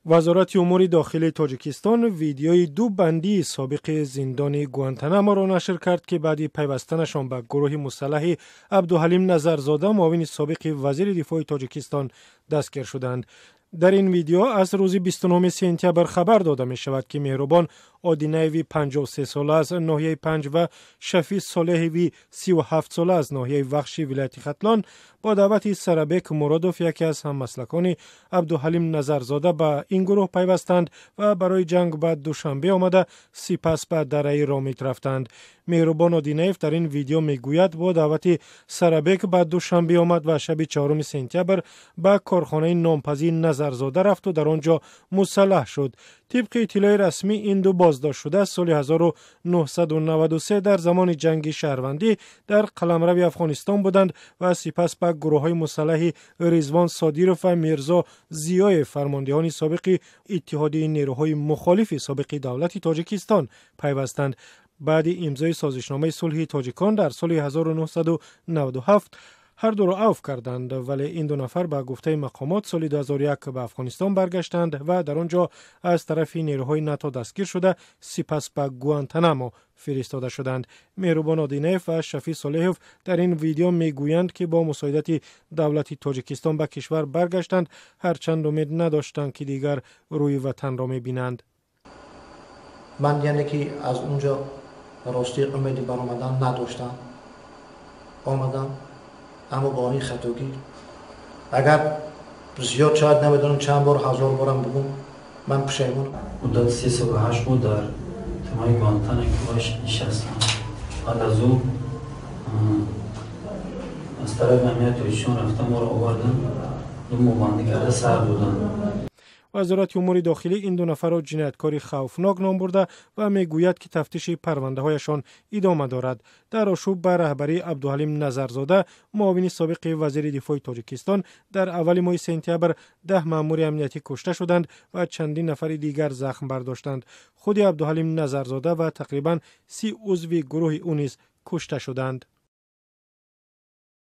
Вазорати умури дохилии Тоҷикистон видеои ду бандии собиқи зиндони Гуантанаморо нашр кард, ки баъди пайвастанашон ба гурӯҳи мусаллаҳи Абдуҳалим Назарзода, муовини собиқи вазири дифои Тоҷикистон, дастгир шуданд. Дар ин видео аз рӯзи 29 сентябр хабар дода мешавад, ки Меҳрубон Одинаеви 53-сола аз ноҳияи Панҷ ва Шафи Солеҳеви 37-сола аз ноҳияи Вахши вилояти Хатлон бо даъвати Сарабек Муродов, яке аз ҳаммаслакони Абдуҳалим Назарзода, ба ин гурӯҳ пайвастанд ва барои ҷанг ба Душанбе омада, сипас ба дараи Ромит рафтанд. Меҳрубон Одинаев дар ин видео мегӯяд, бо даъвати Сарабек ба Душанбе омад ва шаби 4 сентябр ба корхонаи нонпазии Назарзода рафту дар он ҷо мусаллаҳ шуд. Тибқи иттилои расмӣ, ин ду боздоштшуда соли 1993 дар замони ҷанги шаҳрвандӣ дар қаламрави Афғонистон буданд ва сипас ба гурӯҳҳои мусаллаҳи Ризвон Содиров ва Мирзо Зиёев, фармондеҳони собиқи Иттиҳоди нерӯҳои мухолифи собиқи давлати Тоҷикистон, пайвастанд. Баъди имзои созишномаи сулҳи тоҷикон дар соли 1997 ҳар дуро авф карданд, вале ин ду нафар ба гуфтаи мақомот соли 2001 ба Афғонистон баргаштанд ва дар он ҷо аз тарафи нерӯҳои НАТО дастгир шуда, сипас ба Гуантанамо фиристода шуданд. Меҳрубон Одинаев ва Шафи Солеҳов дар ин видео мегӯянд, ки бо мусоидати давлати Тоҷикистон ба кишвар баргаштанд, ҳарчанд умед надоштанд, ки дигар рӯи ватанро мебинанд. Ман яъне ки аз он ҷо ростӣ умеди баромадан надоштам, омадам, аммо бо ин хатогӣ агар зиёд шояд намедонам чанд бор, ҳазор борам бигӯм, ман пушаймонам. Муддати 3 соли 8 моҳ дар тӯрмаи Гуантанамо нишастам. Баъд аз ӯ аз тарафи амнияти Тоҷикистон рафта моро овардан, 2 моҳ бандӣ карда сар доданд. Вазорати умури дохилӣ ин ду нафарро ҷинояткори хавфнок ном бурда ва мегӯяд, ки тафтиши парвандаҳояшон идома дорад. Дар ошӯб ба раҳбарии Абдуҳалим Назарзода, муовини собиқи вазири дифои Тоҷикистон, дар аввали моҳи сентябр 10 маъмури амниятӣ кушта шуданд ва чандин нафари дигар захм бардоштанд. Худи Абдуҳалим Назарзода ва тақрибан 30 узви гурӯҳи ӯ низ кушта шуданд.